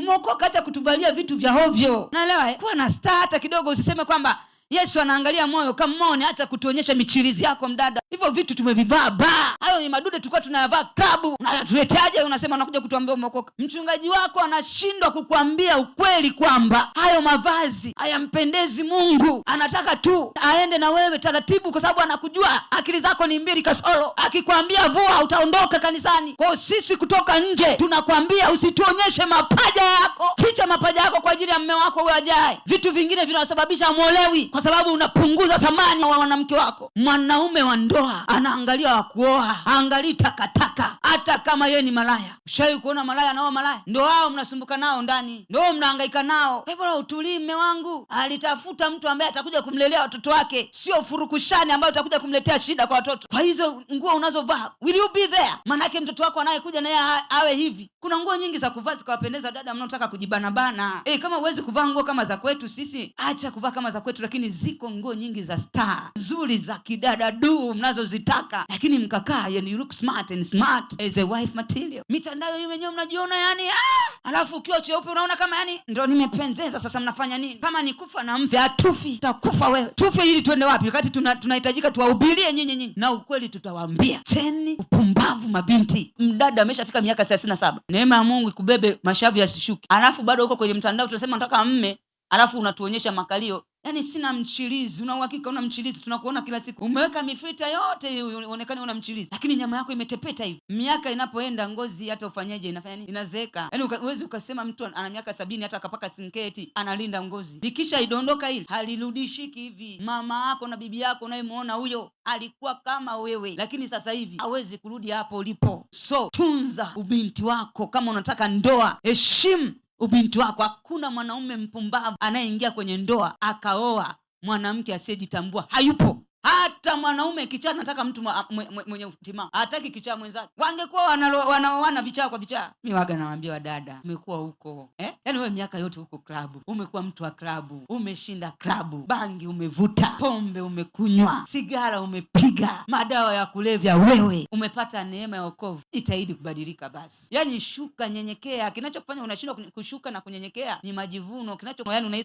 Umeokoka, acha kutuvalia vitu vya hovyo. Unaelewa, eh? Kuwa na star hata kidogo, usiseme kwamba Yesu anaangalia moyo. Come on, acha kutuonyesha michirizi yako mdada. Hivyo vitu tumevivaa ba. Hayo ni madude tulikuwa tunayavaa klabu. Unatuleteaje? Unasema unakuja kutuambia umeokoka. Mchungaji wako anashindwa kukuambia ukweli kwamba hayo mavazi hayampendezi Mungu. Anataka tu aende na wewe taratibu, kwa sababu anakujua akili zako ni mbili kasoro. Akikwambia vua, utaondoka kanisani. Kwa hiyo sisi kutoka nje tunakwambia usituonyeshe mapaja yako. Ficha mapaja yako kwa ajili ya mume wako huyo ajaye. Vitu vingine vinasababisha hamuolewi kwa sababu unapunguza thamani wa mwanamke wako. Mwanaume wa ndoa anaangalia wa kuoa, haangalii takataka, hata kama yeye ni malaya. Ushawahi kuona malaya anaoa malaya? Ndo hao mnasumbuka nao ndani, ndo mnahangaika nao. Hebu bora utulii, mme wangu alitafuta mtu ambaye atakuja kumlelea watoto wake, sio furukushani ambayo utakuja kumletea shida kwa watoto. Kwa hizo nguo unazovaa, will you be there? Manake mtoto wako anayekuja naye awe hivi. Kuna nguo nyingi za kuvaa zikawapendeza dada mnaotaka kujibanabana. Kama huwezi kuvaa nguo kama za kwetu sisi, acha kuvaa kama za kwetu, lakini ziko nguo nyingi za star nzuri za kidada du mnazozitaka, lakini mkakaa, yani you look smart and smart as a wife material. Mitandao hii wenyewe mnajiona yani, alafu ukiwa cheupe unaona kama yani ndo nimependeza. Sasa mnafanya nini? Kama ni kufa na mfe, hatufi, tutakufa wewe, tufe ili tuende wapi? Wakati tunahitajika tuwahubirie nyinyi nyinyi, na ukweli tutawaambia. Cheni upumbavu mabinti. Mdada ameshafika miaka 37, neema ya Mungu ikubebe, mashavu yasishuke, alafu bado uko kwenye mtandao tunasema nataka mme, alafu unatuonyesha makalio. Yaani sina mchirizi. Una uhakika una mchirizi? Tunakuona kila siku umeweka mifilter yote uonekane una mchirizi, lakini nyama yako imetepeta hivi. Miaka inapoenda ngozi hata ufanyeje inafanya nini? Inazeeka. Yaani huwezi ukasema mtu ana miaka 70 hata akapaka sinketi analinda ngozi, likisha idondoka hili halirudishiki hivi. Mama yako na bibi yako unayemuona huyo alikuwa kama wewe, lakini sasa hivi hawezi kurudi hapo ulipo. So tunza ubinti wako kama unataka ndoa, heshimu ubinti wako. Hakuna mwanaume mpumbavu anayeingia kwenye ndoa akaoa mwanamke asiyejitambua, hayupo. Hata mwanaume kichaa nataka mtu mwenye utimamu, hataki kichaa mwenzake. Wangekuwa wanaoana vichaa kwa vichaa. Mi waga nawaambia wadada, umekuwa huko, eh? Yaani wewe miaka yote huko klabu, umekuwa mtu wa klabu, umeshinda klabu, bangi umevuta, pombe umekunywa, sigara umepiga, madawa ya kulevya, wewe umepata neema ya wokovu. Jitahidi kubadilika basi, yaani shuka, nyenyekea. Kinachokufanya unashindwa kushuka na kunyenyekea ni majivuno. Kinacho yani unahisi